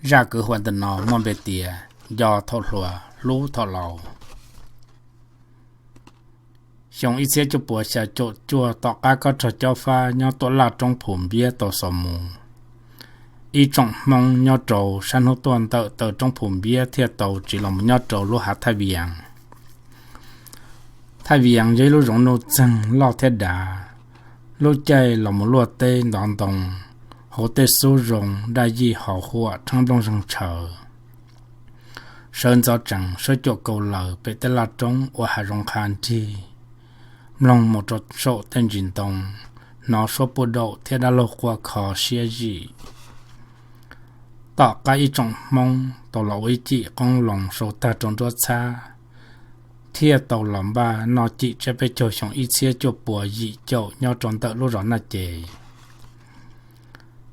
Zaj kwv huam ntawm no muaj npe tias Nco Thaum Hluas Hlub Thaum Laus. Xyoo ib txhiab cuaj puas xya caum cuaj, tom qab kob rog cob fab nyob Tuam Laj Roob Phum Npiab tau xaus mus, ib tsoom Hmoob nyob rau sab hnub tuaj ntawm taw Roob Phum Npiab thiaj tau tsiv los mus nyob rau lub hav Thaij Vias. Thaij Vias yog ib lub zoov nuj txeeg loj thiab dav, lub caij los mus luaj teb ntov ntoo, hauv tej xub zoo daj yij haus huam rhab nplooj zeeg tshaws. Sawv ntxov tsees sawv cuam kaus lawm pem tej laj roob ua hav zoov qha nrig, mloog mus rau saum tej ntsis ntoo, hnov suab puj daum thiab dab laug quaj kho siab zim. Tom qab ib tsoom Hmoob tau los ua ib cim qoob loo sau tag rau nruab txhab, thiaj tau los npaj noj cim tsiab peb caug xyoo ib txhiab cuaj puas yim caum nyob rau ntawm lub zos Naj Ces.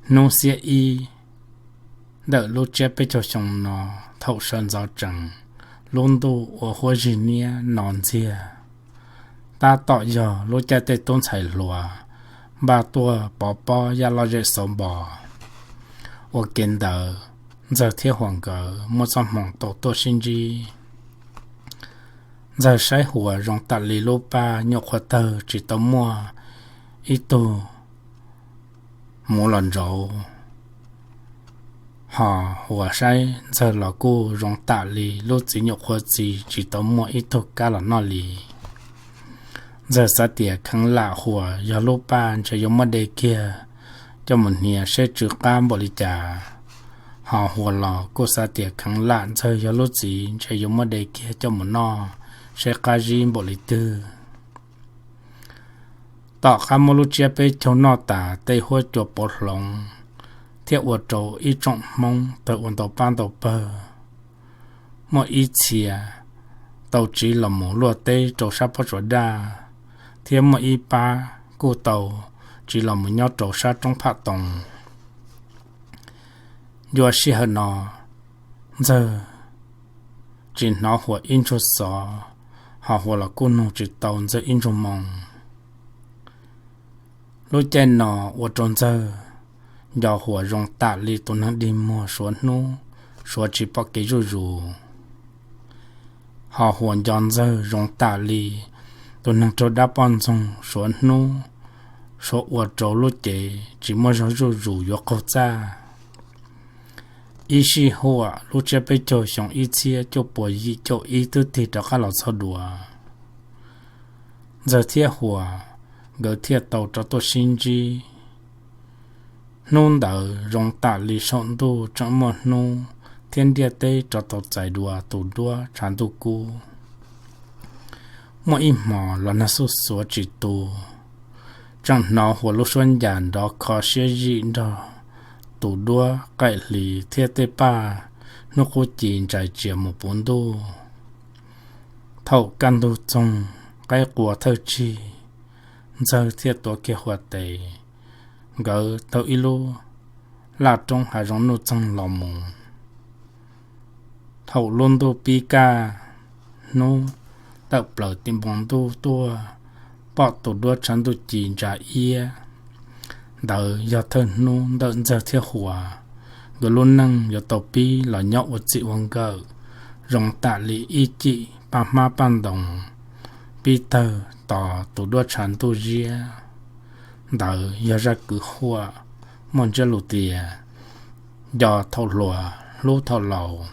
Hnub xiab ib ntawm lub tsiab peb caug xyoo no, thaum sawv ntxov tsees, lub ntuj ua huab zig niab no ntxiag, tab tom yog lub caij tej tub ntxhais hluas npaj tuaj pov pob yaj loj zem xauv npos. Ua ke ntawd, Ntxawg thiab Huas nkawd muaj txoj hmoo tau tuaj sib ntsib. Ntxawg saib Huas zoo tam li lub paj nyuam qhuav tawg tsis tau muaj ib tug muv los ntsauv, hos Huas saib Ntxawg los kuj zoo tam li lub txiv nyuam qhuav txi tsis tau muaj ib tug kab los noj li. Ntxawg xav tias kheev lam Huas yog lub paj ntshe yuav muab de kiag coj mus hnia seb tsw qab npaum li cas, hos Huas los kuj xav tias kheev lam Ntxawg yog lub txiv ntshe yuav muab de kiag coj mus noj seb qab zib npaum li twg. Tom qab muab lub tsiab peb caug noj tas tej huab cua pauv hloov, thiaj ua rau ib tsoom Hmoob tawg ua ntau pab ntau pawg. Muaj ib txhia tau tsiv los mus luaj teb rau sab pob tsuas daj, thiab muaj ib pab kuj tau tsiv los mus nyob rau sab roob Pham Toos. Ncua sij hawm no, Ntxawg tsis hnov Huas ib ntsuj xov, hos Huas los kuj nug tsis tau Ntxawg ib ntsuj moo. Lub caij no ua rau Ntxawg nco Huas zoo tam li tus neeg dig muag suav hnub, suav tsis pom kev zuj zus. Hos Huas nco Ntxawg zoo tam li tus neeg raug dab poj ntxoog suav hnub, suav ua rau lub cev tsis muaj zog zuj zus yuav qaug txaj. Ib sij huam lub tsiab peb caug xyoo ib txhiab cuaj puas yim caum ib twb tig rov qab los txog dua, Ntxawg thiab Huas nkawd thiaj tau rov tuaj sib ntsib. Hnub ntawd zoo tam li saum ntuj tseem muaj hnub thiab ntiaj teb rov tau txais dua tus duab tshav ntuj kub. Muaj ib hmos los nag xuj xuav tsis tu, tseem hnov Huas lub suab ncas nrov kho siab zim nrog tus duab qaim hli thiab tej paj hnub qub ci ntsais tsias mus puv ntuj. Thaum kaj ntug txoog qaib qua thawj tsig, Ntxawg thiaj tuav kiag Huas tes, nkawd taug ib lub laj roob hav zoov nuj txeeg los mus. Thaum lub ntuj pib kaj, hnub tawm plaws tim npoo ntuj tuaj, pom tus duab tshav ntuj ci ntsa iab. Ntawd yog thawj hnub ntawm Ntxawg thiab Huas nkawd lub neej yuav tau pib los nyob ua txij ua nkawm zoo tam li ib cim paj hmab paj ntoos pib tawg tos tus duab tshav ntuj ziab. Ntawd yog zaj kwv huam muaj ntsiab lus tias Nco Thaum Hluas Hlub Thaum Laus.